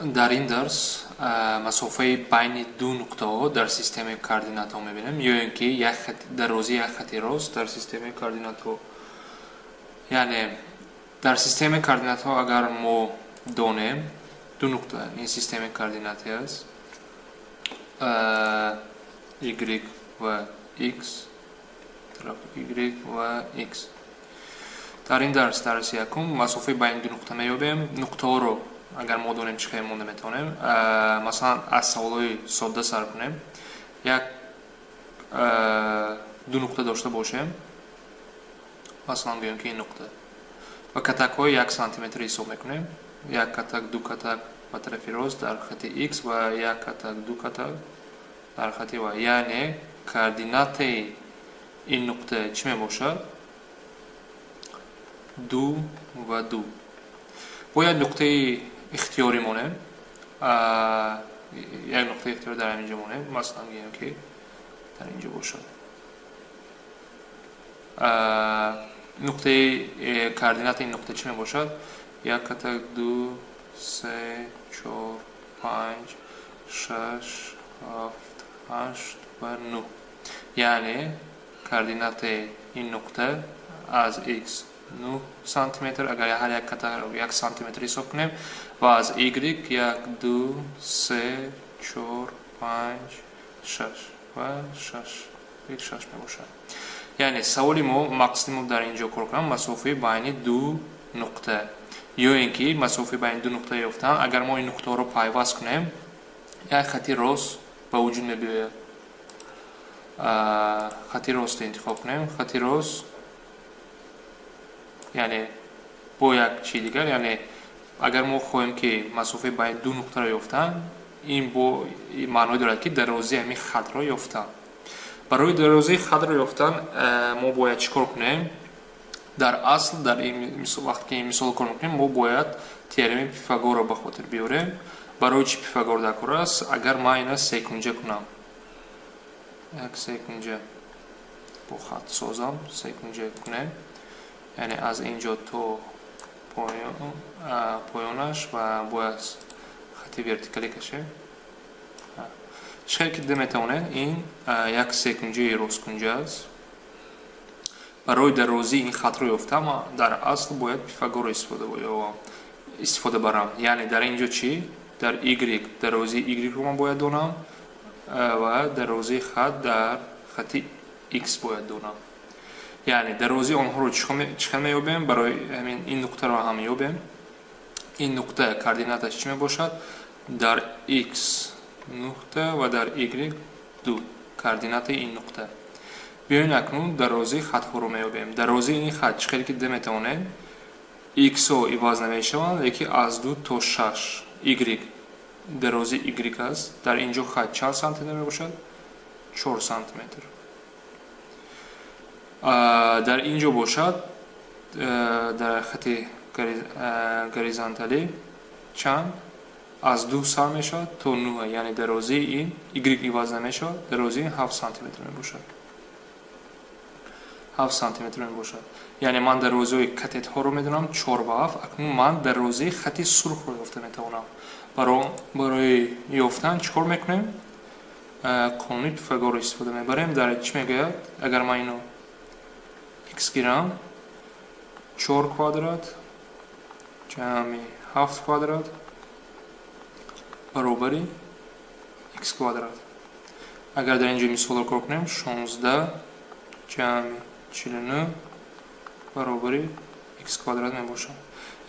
Дар ин дарс масофаи байни ду нуқтаҳо дар системаи координатҳо мебинем, ё ин ки дарозии як хати рост дар системаи координатҳо. Яъне дар системаи координатҳо агар мо донем ду нуқта, ин системаи координатӣ аст, y ва x, тарафи y ва x. Дар ин дарс, дарси якум, масофаи байни ду нуқта меёбем. Нуқтаҳоро агар мо донем, чӣ хел монда метавонем. Масалан, аз саволҳои содда сар кунем. Як ду нуқта дошта бошем, масалан, гӯем, ки ин нуқта ва катакҳои 1 сантиметр ҳисоб мекунем: як катак, ду катак ба тарафи рост дар хати x ва як катак, ду катак дар хати y. Яъне координатаи ин нуқта чӣ мебошад? Ду ва ду. Бояд нуқтаи ихтиёрӣ монем, як нуқтаи ихтиёрӣ дар ҳамин ҷо монем. Масалан, гӯем, ки дар ин ҷо бошад. Нуқтаи координатаи ин нуқта чӣ мебошад? Як катак, ду, се, чор, панҷ, шаш, ҳафт, ҳашт ва нӯҳ. Яъне координатаи ин нуқта аз x 9 сантиметр, агар ҳар як катакро 1 сантиметр ҳисоб кунем, ва аз y як, ду, се, чор, панҷ, шаш ва шаш, шаш мебошад. Яъне саволи мо, мақсади мо дар ин ҷо кор кунам масофаи байни ду нуқта, ё ин ки масофаи байни ду нуқта ёфтан. Агар мо ин нуқтаҳоро пайваст кунем, як хати рост ба вуҷуд мебиёяд. Хати ростро интихоб кунем, хати рост, яъне бо як чизи дигар. Яъне агар мо хоҳем, ки масофаи байни ду нуқтаро ёфтан, ин бо маъное дорад, ки дарозии ҳамин хатро ёфтан. Барои дарозии хатро ёфтан мо бояд чӣ кор кунем? Дар асл, дар ин вақте ки ин мисолро кор мекунем, мо бояд теоремаи Пифагорро ба хотир биёрем. Барои чӣ Пифагор дар кор аст? Агар ман ина секунҷа кунам, як секунҷа бо хат созам, секунҷа кунем, яъне аз ин ҷо то поёнаш, ва бояд хати вертикалӣ кашем. Чӣ хеле ки дида метавонед, ин як секунҷаи росткунҷа аст. Барои дарозии ин хатро ёфтан ман дар асл бояд Пифагорро истифода барам. Яъне дар ин ҷо чӣ? Дар y дарозии y-ро ман бояд донам ва дарозии хат дар хати x бояд донам. Яъне дарозии онҳоро чӣ хел меёбем? Барои ҳамин ин нуқтаро ҳам меёбем. Ин нуқта координаташ чӣ мебошад? Дар x нуқта ва дар y ду, координатаи ин нуқта. Биёед, акнун дарозии хатҳоро меёбем. Дарозии ин хат, чӣ хеле ки дида метавонед, x-ҳо иваз намешаванд, лекин аз ду то шаш y дарозии y аст. Дар ин ҷо хат чанд сантиметр мебошад? 4 сантиметр. Дар ин ҷо бошад, дар хати горизонталӣ чанд? Аз ду сар мешавад то нӯҳ. Яъне дарозии ин y иваз намешавад, дарозии ин 7 сантиметр мебошад, 7 сантиметр мебошад. Яъне ман дарозиҳои катетҳоро медонам, чор ва ҳафт. Акнун ман дарозии хати сурхро ёфта метавонам. Барои ёфтан чӣ кор мекунем? Қонуни Пифагорро истифода мебарем. Дар чӣ мегӯяд? Агар ман ино x гирам, чор квадрат ҷамъи ҳафт квадрат баробари x квадрат. Агар дар ин ҷо мисолро кор кунем, 16 ҷамъи 49 баробари x квадрат мебошад.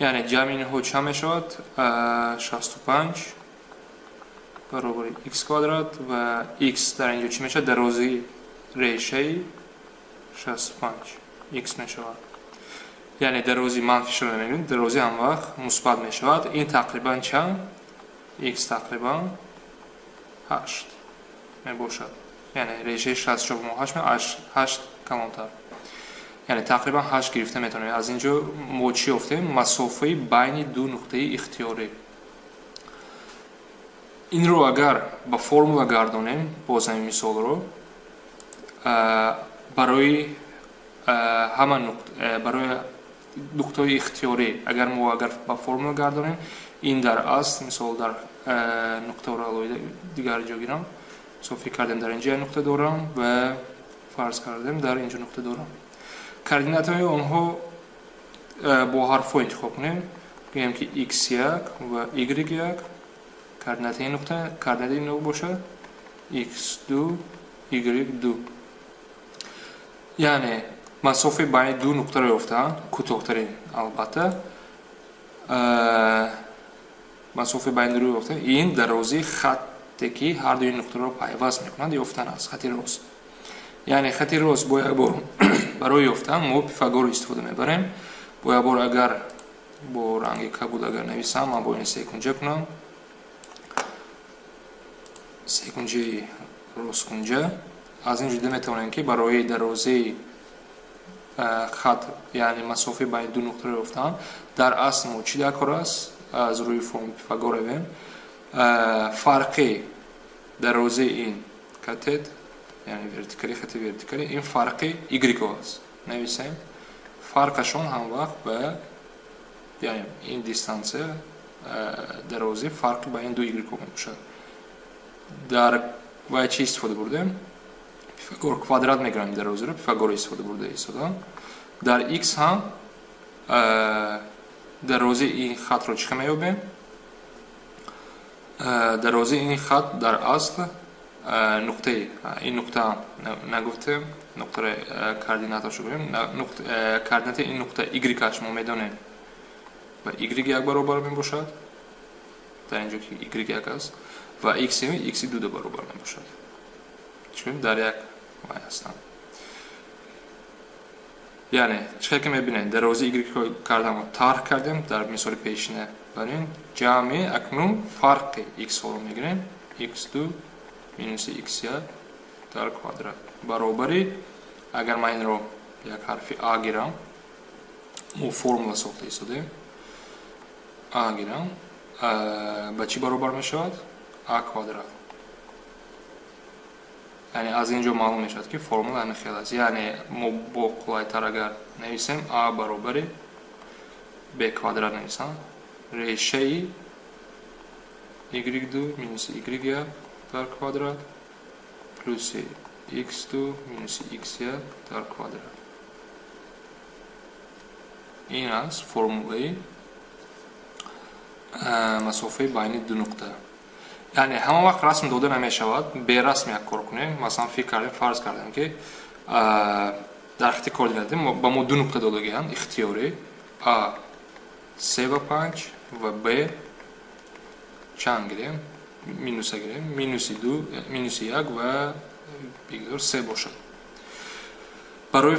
Яъне ҷамъи инҳо чанд мешавад? 65 баробари x квадрат. Ва x дар ин ҷо чӣ мешавад? Дарозии решаи 65 x мешавад. Яъне дарози манфишро мегирем, дарози ҳам вақт мусбат мешавад. Ин тақрибан чанд? X тақрибан 8 мебошад. Яъне решаи 64 мо 8, 8 калонтар, яъне тақрибан 8 гирифта метавонем. Аз ин ҷо мо чӣ ёфтем? Масофаи байни ду нуқтаи ихтиёрӣ. Инро агар ба формула гардонем, боз ҳамин мисолро барои ҳама, барои нуқтаҳои ихтиёрӣ агар мо агар ба формула гардонем, Ин дар асл, мисол, дар нуқтаро алоҳида дигар ҷо гирам. Мисол, фикр кардем, дар инҷа як нуқта дорам ва фарз кардем, дар инҷо нуқта дорам. Координатаҳои онҳо бо ҳарфҳо интихоб кунем. Гӯем, ки x1 ва y1 координатаи нуқта, координатаи нуқта бошад x2, y2. Яъне масофаи байни ду нуқтаро ёфтан кӯтоҳтарин, албатта, масофаи байни ду ёфтан ин дарозии хатте, ки ҳар дуи нуқтаро пайваст мекунад, ёфтан аст, хати рост. Яъне хати рост бо як бор барои ёфтан мо Пифагорро истифода мебарем. Бо як бор, агар бо ранги кабуд агар нависам, ман бо ин секунҷа кунам, секунҷаи росткунҷа. Аз ин ҷо метавонем, ки барои дарозии хат, яъне масофаи байни ду нуқтаро ёфтан, дар асл мо чӣ дар кор аст? Аз рӯи формули Пифагор равем. Фарқи дарозии ин катет, яъне вертикали, хати вертикали, ин фарқи y аст. Нависем, фарқашон ҳам вақт ба, яъне ин дистанция, дарозӣ фарқи байни ду y мебошад. Дар вай чӣ истифода бурдем? Пифагор. Квадрат мегирам дарозиро, Пифагорро истифода бурда истодам. Дар x ҳам дарозии ин хатро чӣ хел меёбем? Дарозии ин хат дар асл нуқтаи ин нуқта нагуфтем, нуқтаро координаташо гӯем. Координати ин нуқта y мо медонем, ба y1 баробар мебошад, дар инҷо ки y1 аст, ва x x2 баробар мебошад, чун дар як вай ҳастанд. Яъне чӣ хел ки мебинед, дарозии y кардам, тарҳ кардем дар мисоли пешина. Бар ин ҷамъи акнун фарқи x-ҳоро мегирем, x2 минуси x1 дар квадрат баробари, агар ман инро як ҳарфи а гирам, мо формула сохта истодем, а гирам, ба чӣ баробар мешавад? А квадрат. Яъне аз ин ҷо маълум мешавад, ки формула ҳамин хел аст. Яъне мо бо қулайтар агар нависем, а баробари б квадрат нависам, решаи y2 минуси y1 дар квадрат плюси x2 минуси x1 дар квадрат. Ин аст формулаи масофаи байни ду нуқта. Яъне ҳама вақт расм дода намешавад, берасм як кор кунем. Масалан, фикр кардем, фарз кардем, ки дар хати координатӣ ба мо ду нуқта додагианд ихтиёрӣ: а се ва панҷ ва б чанд гирем? Минуса гирем, минуси ду, минуси як ва бигзор се бошад. Барои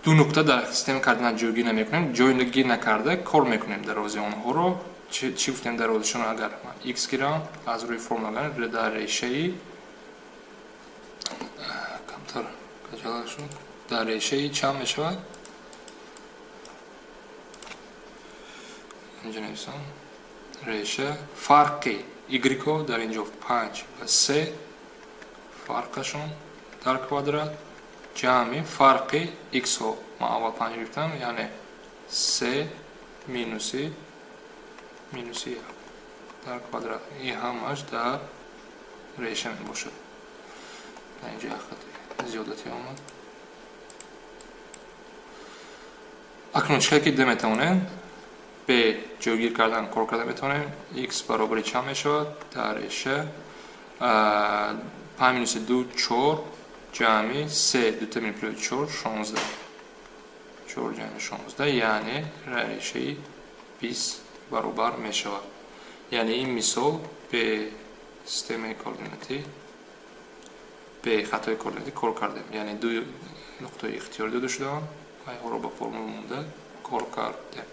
ду нуқта дар системаи координат ҷойгир намекунем, ҷойгир накарда кор мекунем дарози онҳоро. Чӣ гуфтем? Дарозишонро агар ман x гирам, аз рӯи формула дар решаи, камтар каҷала шуд, дар решаи чанд мешавад? Инҷо нависам: реша фарқи y, дар инҷо панҷ ва се, фарқашон дар квадрат, ҷамъи фарқи x-ҳо, ман аввал панҷ гирифтам, яъне се минуси як дар квадрат. Ин ҳамаш дар реша мебошад. Дар инҷо як хати зиёдатӣ омад. Акнун чӣ хел ки дида метавонем, бе ҷойгир кардан кор карда метавонем. X баробари чанд мешавад? Дар реша панҷ минуси ду чор, ҷамъи се, дута минус плюс чор 16, чор ҷамъи 16, яъне решаи 20 баробар мешавад. Яъне ин мисол бе системаи координатӣ, бе хатои координатӣ кор кардем. Яъне ду нуқтаи ихтиёрӣ дода шудаанд, айҳоро ба формула монда кор кардем.